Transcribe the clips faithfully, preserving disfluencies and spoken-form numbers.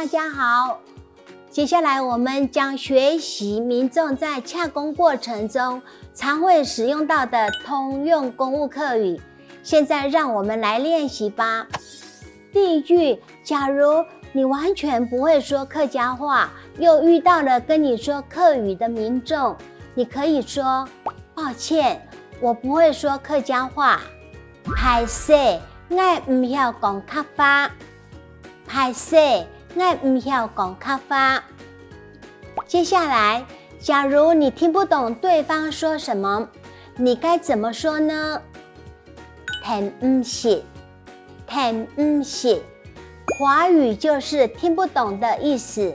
大家好，接下来我们将学习民众在洽公过程中常会使用到的通用公务客语。现在让我们来练习吧。第一句，假如你完全不会说客家话，又遇到了跟你说客语的民众，你可以说：“抱歉，我不会说客家话。”“歹势，𠊎毋曉講客話。”“歹勢，𠊎毋曉講客話。”接下来，假如你听不懂对方说什么，你该怎么说呢？听毋識，听毋識，华语就是听不懂的意思。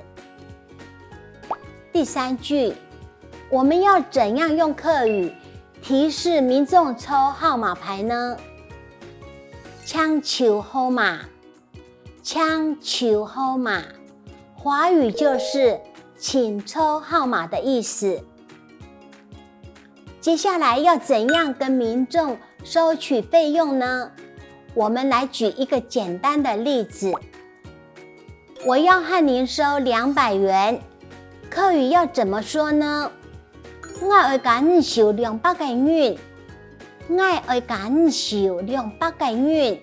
第三句，我们要怎样用客语提示民众抽号码牌呢？请抽号码，请抽号码，华语就是请抽号码的意思。接下来要怎样跟民众收取费用呢？我们来举一个简单的例子。我要和您收两百元，客语要怎么说呢？“𠊎愛佮你收两百个銀。”“𠊎愛佮你收两百个銀。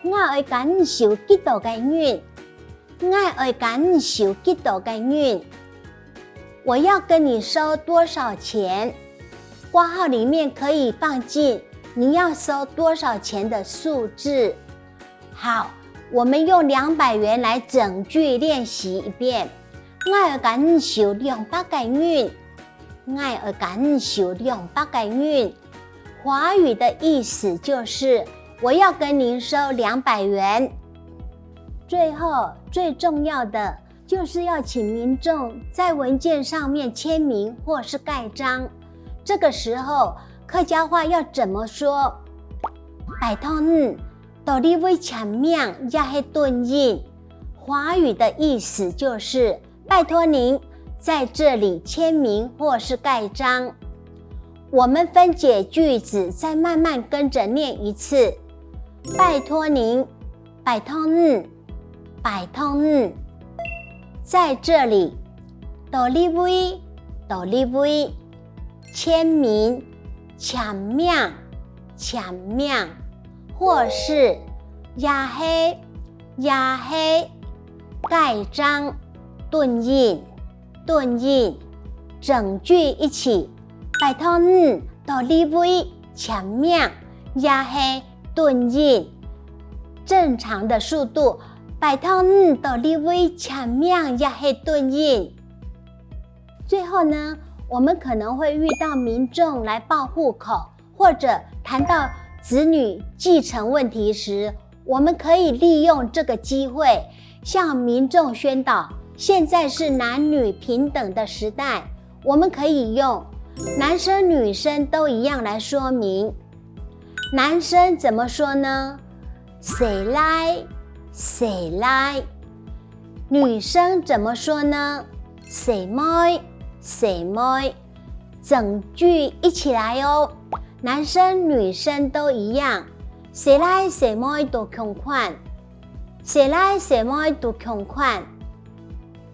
”“𠊎愛佮你收幾多个銀？”“𠊎愛佮你收幾多个銀？”我要跟你收多少钱？括号里面可以放进你要收多少钱的数字。好，我们用两百元来整句练习一遍。“𠊎愛佮你收两百个銀。”“𠊎愛佮你收两百个銀。”华语的意思就是我要跟您收两百元。最后，最重要的就是要请民众在文件上面签名或是盖章。这个时候，客家话要怎么说？拜托你，到這位簽名也係頓印。华语的意思就是拜托您在这里签名或是盖章。我们分解句子，再慢慢跟着念一次。拜托您，拜托你，拜托你。在这里，到這位，到這位。签名，簽名，簽名。或是，也係，也係。盖章，顿印，顿印。整句一起，拜托你到這位簽名，也係顿印。正常的速度，拜托你到這位簽名，也係顿印。最后呢，我们可能会遇到民众来报户口，或者谈到子女继承问题时，我们可以利用这个机会向民众宣导，现在是男女平等的时代，我们可以用男生女生都一样来说明。男生怎么说呢？細倈，細倈。女生怎么说呢？細妹，細妹。整句一起来哦，男生女生都一样，細倈細妹都共款，細倈細妹都共款。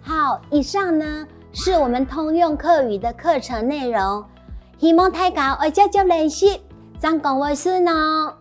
好，以上呢是我们通用客语的课程内容，希望大家愛輒輒练习，正講會順哦。